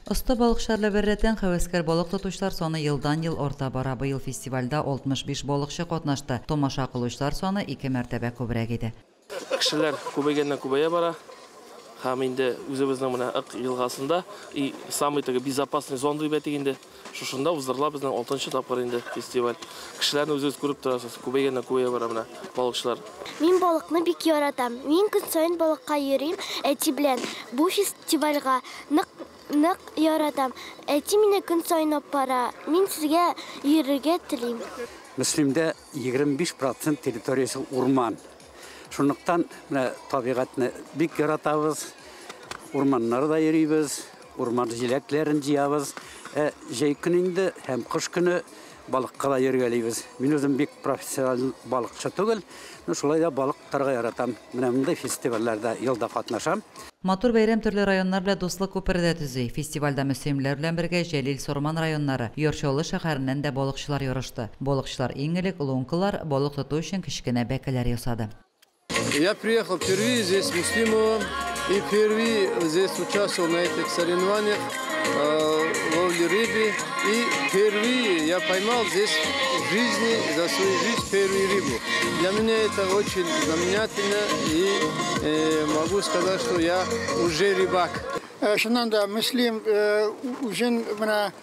Оста балыкчылар белән беррәттән һәвәскәр балык тотучылар саны елдан-ел арта бара. Быел фестивальдә 65 балыкчы катнашты. Тамаша кылучылар саны ике мәртәбә күбрәк иде. Кешеләр күбәйгәннән күбәя бара. Һәм инде үзебезнең менә Ык елгасында и самый теге безопасный зона дип әйтик инде. Шушында уздырыла безнең алтынчы тапкыр инде фестиваль. Кешеләрне үзегез күреп торасыз, күбәйгәннән күбәя бара менә балыкчылар. Мин балыкны бик яратам. Мин көн саен балыкка йөрим әти белән. Бу фестивальгә нык нык яратам. Әти мине көн саен алып бара. Мин сезгә йөрергә телим. Мөслимдә 25% территориясе урман. Шунлыктан менә табигатьне бик яратабыз. Урманнарда йөрибез, урман җиләкләрен җыябыз. Ә җәй көне инде һәм кыш көне балыкка да йөргәлибез. Мин үзем бик профессиональ балыкчы түгел, но шулай да балык тотарга яратам. Менә мондый фестивальләрдә елда катнашам. Матур бәйрәм төрле районнар белән дуслык күпере дә төзи. Фестивальдә мөслимлеләр белән бергә Җәлил, Сарман районнары, Яр Чаллы шәһәреннән дә балыкчылар ярышты. Балыкчылар иң элек лункалар, балык тоту өчен кечкенә бәкеләр ясады. Я приехал впервые здесь, в Муслимово, и впервые здесь участвовал на этих соревнованиях ловли рыбы. И впервые я поймал здесь в жизни, за свою жизнь первую рыбу. Для меня это очень знаменательно, и могу сказать, что я уже рыбак. Чыннан да, Мөслим үзен менә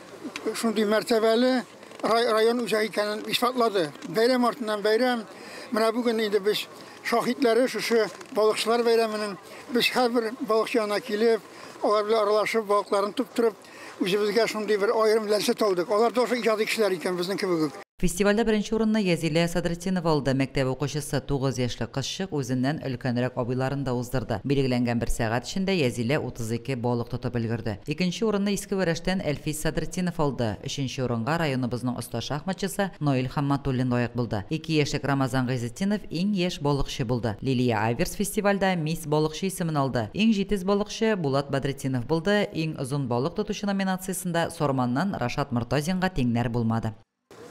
шундый мәртәбәле район үзәге икәнен исбатлады. Бәйрәм артыннан бәйрәм. Менә бүген инде без шаһитләре шушы балыкчылар бәйрәменең. Без һәрбер балыкчы янына килеп, алар белән аралашып, балыкларын тоттырып, үзебезгә шундый бер аерым ләззәт алдык. Алар да иҗади кешеләр икән безнең кебек үк. Фестивальдә беренче урынны Язилә Садретдинова алды. Мәктәп укучысы 9 яшьлек кызчык үзеннән өлкәнрәк абыйларын да уздырды. Билгеләнгән бер сәгать эчендә Язилә 32 балык тотып өлгерде. Икенче урынны Иске Вәрәштән Әлфис Садретдинов алды. Өченче урынга районыбызның оста шахматчысы Наил Хамматуллин лаек булды. 2 яшьлек Рамазан Гыйзетдинов иң яшь балыкчы булды. Лилия Аверс фестивальдә Мисс балыкчы исемен алды. Иң җитез балыкчы Булат Бадретдинов булды. Иң озын балык тотучы номинациясендә Сарманнан Рашат Мортазинга тиңнәр булмады.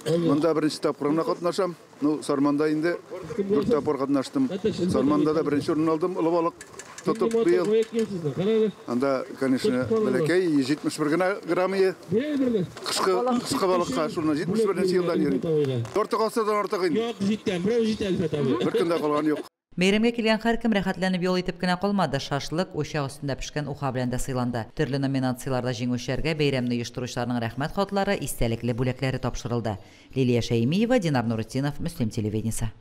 Монда беренче тапкыр гына катнашам. Ну, Сарманда инде дүрт тапкыр катнаштым. Сарманда да беренче урын алдым, олы балык тотып быел. Анда, конечно, бәләкәй, 171 генә грамм ие. Кышкы, кыска балыкка шуны 71 елдан йөрим. Артык алсадан артык инде. Бер көндә калган юк. Бәйрәмгә килгән һәркем рәхәтләнеп ял итеп кенә калмады. Шашлык, учак өстендә пешкән уха белән дә сыйланды. Төрле номинацияләрдә җиңүчеләргә бәйрәмне оештыручыларның рәхмәт хатлары, истәлекле бүләкләре тапшырылды. Лилия Шәймиева, Динар Нуретдинов, Мөслим телевидениесе.